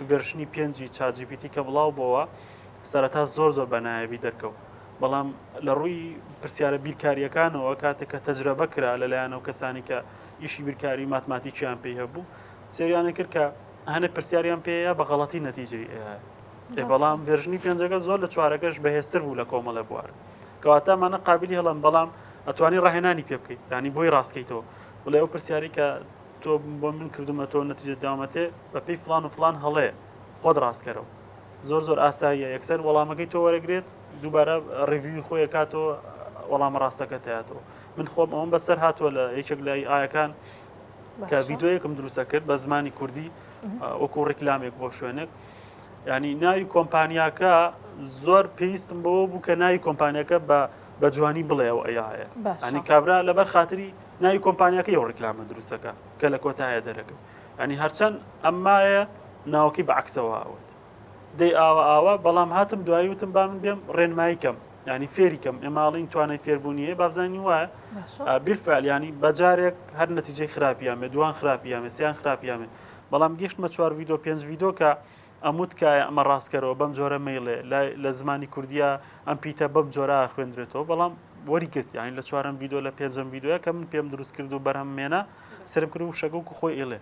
version ی پێنجی ChatGPT کە بڵاو بۆوە سەرەتا زۆر زۆر بە نایابی دەرکەوت بەڵام لە ڕووی پرسیارە بیرکاریەکانەوە کاتێک کە تەجرەبە کرا لەلایەن ئەو کەسانی کە ئیشی بیرکاری ماتماتیکیان پێی هەبوو سێریانە کرد کە هەنێ پرسیاریان پێەیە بە غەڵەتی نەتیجەی ئێ بەڵام version ی پێنجەکە زۆر لە چوارەکەش بەهێزتر بوو لە کۆمەڵە بوار کەواتە ئەمانە قابلی هەڵەن بەڵام ئەتوانی ڕاهێنانی پێ بکەیت ینی بۆی ڕاستکەیتەوە بڵێ ئەو پرسیاری کە تۆ بۆ من کردومە تۆ نەتیجە داومەتێ بە پێی فلان و فلان هەڵەیە خۆت ڕاستکەرەوە زۆر زۆر ئاساییە یەکسەر وەڵامەکەی تۆ وەرەگرێت دووبارە review ی خۆی کاتەوە وەڵامە ڕاستەکە تیاتەوە من خۆم ئەوم بەسەر هاتووە لە یەکێک لە ئاەکان کە ڤیددیویەکم دروستە کرد بە زمانی کوردی وەکو ڕیکلامێک بۆ شوێنێک ینی ناوی کۆمپانیاکە زۆر پێویستم بەوە بوو کە ناوی کۆمپانیەکە بە بە جوانی بڵێەوە ئەیە ینی کابرا لەبەر خاتری ناوی کۆمپانیاکە یو ڕیکلامە دروستەکە کە لە کۆتایە دەرەکە ینی هەرچەند ئەمایە ناوەکەی بە عکسەوە ئاوت دەی ئاوا ئاوا بەڵام هاتم دوایی وتم با من بێم ڕێنمایی کەم ینی فێری کەم ئێماڵین توانای فێربوونی هەیە بابزانانی وایە بیرفعل ینی بەجارێک هەر نەتیجەی خراپیانێ دوان خراپیانێ سیان خراپیانێ بەڵام گەشتمە چوار ڤیدۆ پێنج ڤیدۆ کە ئەموت کایە ئەمە ڕاستکەرەوە بەم جۆرە مەیڵێ لە زمانی کوردیا ئەم پیتە بەم جۆرە خوێندرێتەوە بەڵام وەری گرت یانی لە چوارەم ڤیدۆ لە پێنجەم ڤیدۆیە کە من پێم دروست کرد و بەرهەم مێنا سرم کرد و شەگە و خۆی ئێڵێ.